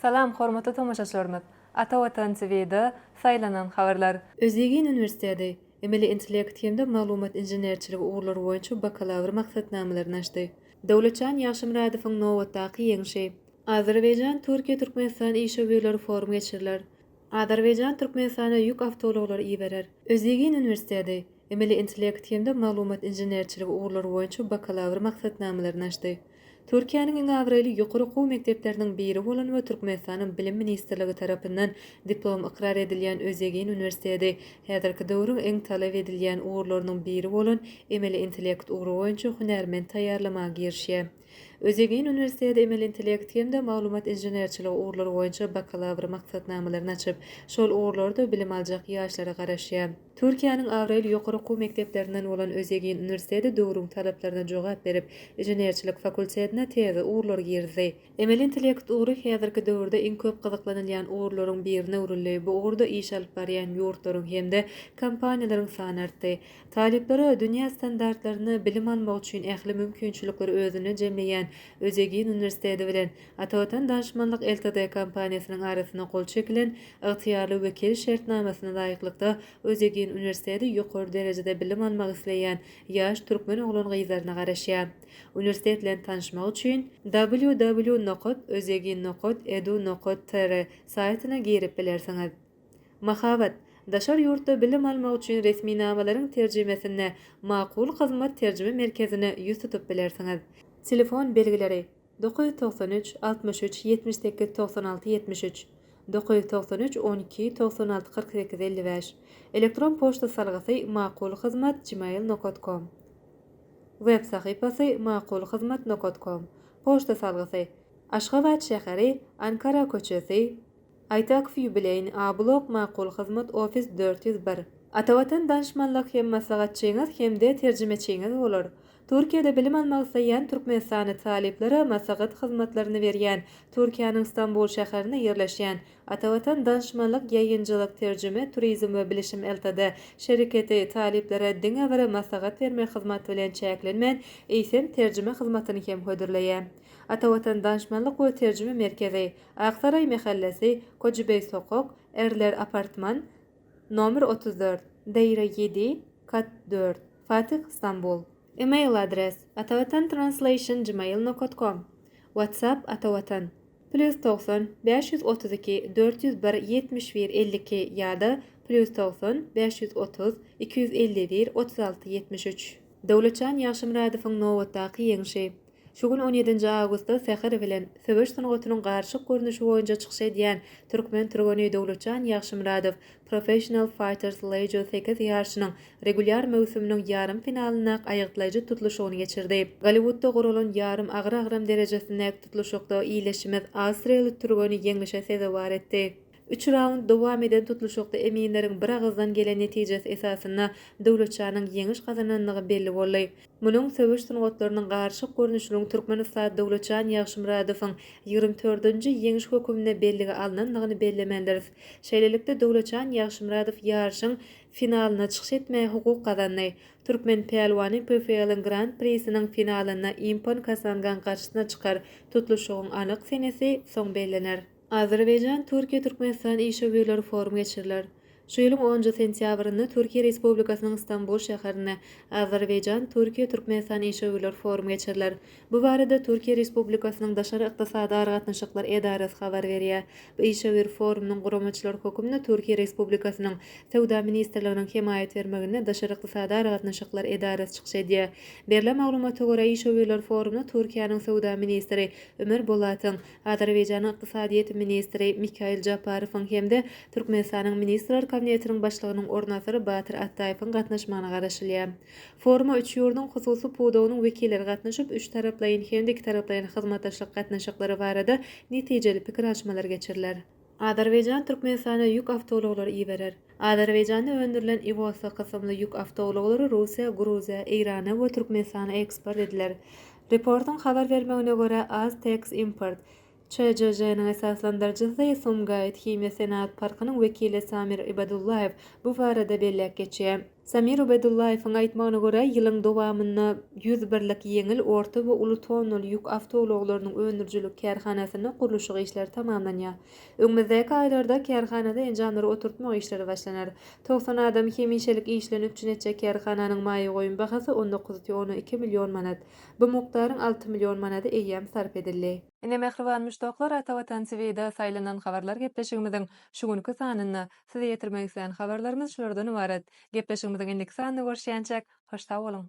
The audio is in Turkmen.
Salam hormatly tomaşaçylarymyz! Ata Watan TV-de saýlanan habarlar. Özegin uniwersiteti, emeli intellekt hem-de maglumat inženerçiligi ugurlary boýunça bakalawr maksatnamalaryny açdy. Döwletjan Ýagşymyradowyň nobatdaky ýeňşi. Azerbaýjan, Türkiýe, Türkmenistan işewürleri forum geçiriler. Azerbaýjan Türkmenistana ýük awtoulaglary iberer. Özegin uniwersiteti, emeli intellekt hem-de maglumat inženerçiligi ugurlary boýunça bakalawr maksatnamalaryny açdy. Türkiýäniň iň abraýly ýokary okuw mekdepleriniň biri bolan we Türkmenistanyň Bilim ministrligi tarapyndan diplom ykrar edilýän Özegin uniwersiteti häzirki döwrüň iň talap edilýän ugurlarynyň biri bolan emeli intellekt ugry boýunça hünärmen taýýarlamaga girişýär. Özegin uniwersiteti emeli intellekt hem-de maglumat inženerçiligi ugurlary boýunça bakalawr maksatnamalaryny açyp, şol ugurlarda bilim aljak ýaşlara garaşýar. Türkiýäniň abraýly ýokary okuw mekdeplerinden bolan Özegin uniwersiteti döwrüň talaplaryna jogap berip, inženerçilik fakultetine täze ugurlary girizdi. Emeli intellekt ugry häzirki döwürde iň köp gyzyklanylýan ugurlaryň birine öwrüldi, bu ugurda iş alyp barýan ýurtlaryň hem-de kompaniýalaryň sany artdy. Talyplara dünýä standartlarynda bilim almak üçin ähli mümkinçilikleri özünde jemleýän Özegin uniwersiteti bilen Atavatan Danışmanlyk LTD kompaniýasynyň arasynda gol çekilen Ygtyýarly wekil şertnamasyna laýyklykda, Özegin uniwersiteti ýokary derejede bilim almak isleýän ýaş türkmen oglan-gyzlaryna garaşýar. Uniwersitet bilen tanyşmak üçin www nokat özegin nokat edu nokat tr saýtyna girip bilersiňiz. Mahabat, Daşary ýurtda bilim almak üçin resminamalaryň terjimesinde Makul Hyzmat terjime merkezine ýüz tutup bilersiňiz. Telefon belgileri, 993 63 78 96 73, 993 12 96 48 55, elektron poçta salgysy makulhyzmat gmail nokat kom, web sahypasy makulhyzmat nokat kom, poçta salgysy, Aşgabat şäheri, Ankara köçesi, Aýtakow ýubileýni A blok Makul Hyzmat ofis 401. Atavatan danyşmanlyk hem maslahatçyňyz hem-de terjimeçiňiz bolar. Türkiýede bilim almak isleýän türkmenistanly talyplara maslahat hyzmatlaryny berýän Türkiýäniň Stambul şäherinde ýerleşýän Atavatan danyşmanlyk ýaýynjylyk terjime turizm we bilişim LTD şereketi talyplara diňe bir maslahat bermek hyzmaty bilen çäklenmän eýsem terjime hyzmatyny hem hödürleýär. Atavatan danyşmanlyk we terjime merkezi Aksaraý mähellesi, Kojubey sokak, Erler apartman, nomer 34, daire ýedi, kat dört, Fatih, Stambul. Email adres, atavatan-translation gmail nokat kom, WhatsApp atavatan, plus 90 532 401 71 52 ýa-da plus 90 530 251 36 73. Döwletjan Ýagşymyradowyň nobatdaky ýeňşi. Şu gün on ýedinji awgustda säher bilen, söweş sungatynyň garyşyk görnüşi boýunça çykyş edýän türkmen türgeni Döwletjan Ýagşymyradow Professional Fighters League sekiz ýaryşynyň regulýar möwsüminiň ýarym finalyndaky aýgytlaýjy tutluşygyny geçirdi. Golliwudda guralan ýarym agyr agram derejesindäki tutluşykda ildeşimiz awstriýaly türgeni ýeňlişe sezewar etdi. Üç raund dowam eden tutluşykda eminleriň bir agyzdan gelen netijesi esasynda Döwletjanyň ýeňiş gazanandygy belli boldy. Munuň söweş sungatlarynyň garyşyk görnüşiniň türkmen ussady Döwletjan Ýagşymyradowyň 24 dördünji ýeňiş höküminde bellige alnandygyny bellemelidiris. Şeýlelikde, Döwletjan Ýagşymyradow ýaryşyň finalyna çykyş etmäge hukuk gazandy. Türkmen pälwany PFL-iň Gran-prisiniň finalynda Impon Kasangaň garşysyna çykar. Tutluşygyň anyk senesi soň bellener. Azerbaýjan, Türkiýe, Türkmenistan işewürleri forum geçiriler. Şu ýylyň onunjy sentýabrynda Türkiýe Respublikasynyň Stambul şäherinde Azerbaýjan, Türkiýe, Türkmenistan işewürler forum geçiriler. Bu barada Türkiýe Respublikasynyň Daşary ykdysady aragatnaşyklar edarasy habar berýär. Bu işewür forumynyň guramaçylary hökmünde Türkiýe Respublikasynyň Söwda ministrliginiň hemaýat bermeginde Daşary ykdysady aragatnaşyklar edarasy çykyş edýär. Berlen maglumata görä, işewürler forumyna Türkiýäniň söwda ministri Ömer Bolatyň, Azerbaýjanyň ykdysadyýet ministri Mikail Japarowyň hem-de Türkmenistanyň Ministrler Kabinetiniň Başlygynyň orunbasary Batyr Atdaýewiň gatnaşmagyna garaşylýar. Foruma üç ýurduň hususy pudagynyň wekilleri gatnaşyp, üçtaraplaýyn hem-de ikitaraplaýyn hyzmatdaşlyk gatnaşyklary barada netijeli pikir alyşmalar geçiriler. Azerbaýjan Türkmenistana ýük awtoulaglary iberer. Azerbaýjanda öndürilen Iwosa kysymly ýük awtoulaglary Russiýa, Gruziýa, Eýrana we Türkmenistana eksport ediler. Reportyň habar bermegine görä, Aztex Import ÇJJ-niň esaslandyryjysy, Sumgaýyt himiýa senagat parkynyň wekili Samir Ibadullaýew bu barada belläp geçýär. Samir Ubedullaýewiň aýtmagyna görä, ýylyň dowamynda 100 birlik ýeňil, orta we uly tonnaly ýük awtoulaglarynyň öndürijilik kärhanasynda gurluşyk işleri tamamlanýar. Öňümizdäki aýlarda kärhanada enjamlary oturtmak işleri başlanar. 90 adamy hemişelik iş bilen üpjün etjek kärhananyň maýa goýum bahasy 19,2 million manat. Bu mukdaryň 6 million manady eýýäm sarp edildi. Ine mähriban muşdaklar Ata Watan TVda saýlanan habarlar gepleşigimiziň şu günki sanynda size ýetirmek islän habarlarymyz şulardan ybarat. Gepleşigimiziň indiki sanynda görüşýänçäk hoş sag boluň.